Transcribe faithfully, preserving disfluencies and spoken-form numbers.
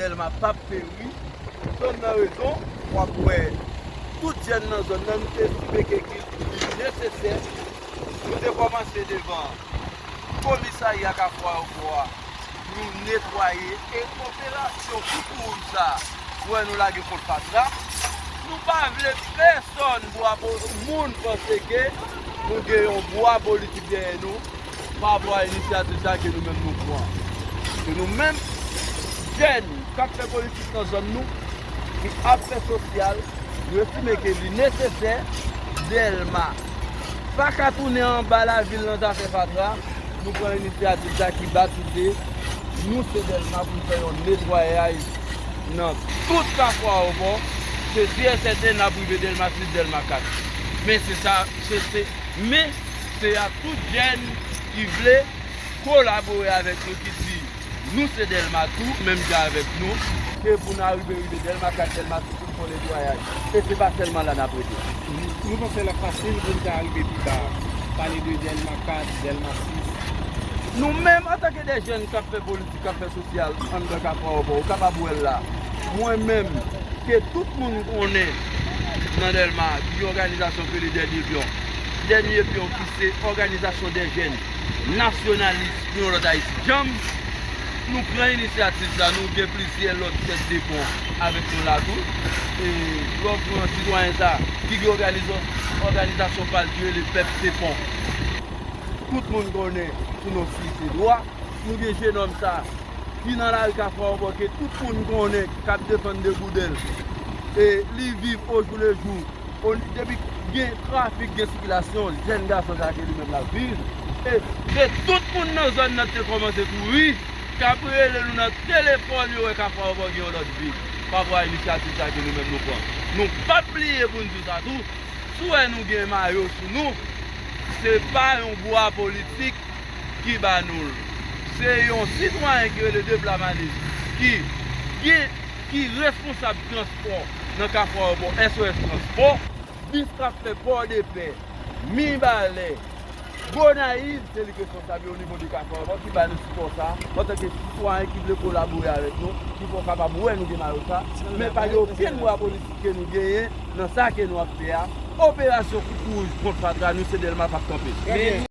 Dèlma p ap peri. Zòn nan rezon, w ap wè tout jèn nan zòn nan, nou te estime ke ki li nesesè. Nou te kòmanse devan komisarya Kafou Ayewopò a, nou netwaye e operasyon koukouwouj sa a, ou wè nou lage kont fatra. Nou pa vle pèsonn bwa po-, moun panse ke nou gen yon bwa politik dèyè nou pa rapò a inisyativ sa ke nou menm nou pran. Ke nou menm, jèn k ap fè politik nan zòn nou, ki ap fè sosyal, nou estime ke li nesesè Dèlma pa ka tounen anba lavil nan zafè fatra. Nou pran inisyativ sa ki batise, nou se Dèlma pou n fè yon netwayaj nan tout Kafou Ayewopò. Se si e sèten n ap rive Dèlma sis, Dèlma kat. Men se sa, se, se, men se a tout jèn ki vle kolabore avèk nou, ki di nou se Dèlma tou, menm jan avèk nou, ke pou n arive rive Dèlma kat, Dèlma sis, pou n fè netwayaj. E se pa sèlman la n ap rete. Nou panse l ap fasil pou n ta rive pi ba, pale de Dèlma kat, Dèlma sis. Nou menm, antanke de jèn k ap fè politik, k ap fè sosyal anndan Kafou Ayewopò, ou kapab wè l la. Mwen menm, ke tout moun konnen nan Dèlma, ki gen òganizasyon ki rele Dènye Pyon. Dènye Pyon ki se òganizasyon de jèn nasyonalis pou yon lòt Ayiti djanm. Nou pran inisyativ sa, nou gen plizyè lòt tèt de pon avèk nou la tou. E lè w pran sitwayen sa, ki gen òganiza-, òganizasyon pa l ki rele Pèp Se Pon. Tout moun konnen sou non Sise Dwa. Nou gen jenòm sa, ki nan lari Kafou Ayewopò ke tout moun konnen k ap defann de goudèl. E li viv ojoulejou. O, depi gen trafik, gen sikilasyon, jèn gason sa ke li menm l ap viv. E, e tout moun nan zòn nan te kòmanse kouri, k ap rele nou nan telefòn, yo wè Kafou Ayewopò gen yon lòt vi. Pa rapò a inisyativ sa ke nou menm nou pran. Nou p ap bliye pou n di sa tou. Si w wè nou gen mayo sou nou, se pa yon bwa politik ki ba nou l. Se yon sitwayen ki rele Deplamalis, ki, ki, ki responsab transpò nan Kafou Ayewopò, S O S Transpò, bis k ap fè Pòdepè, Mibalè, Gonayiv, se li k responsab yo o nivo de Kafou Ayewopò, ki ba nou sipò sa, antanke sitwayen ki vle kolabore avèk nou, ki fè w kapab wè nou gen mayo sa, men pa gen okenn bwa politik ke nou genyen nan sa ke nou ap fè a. Operasyon Koukouwouj kont fatra, nou se Dèlma k ap kanpe. Trè byen.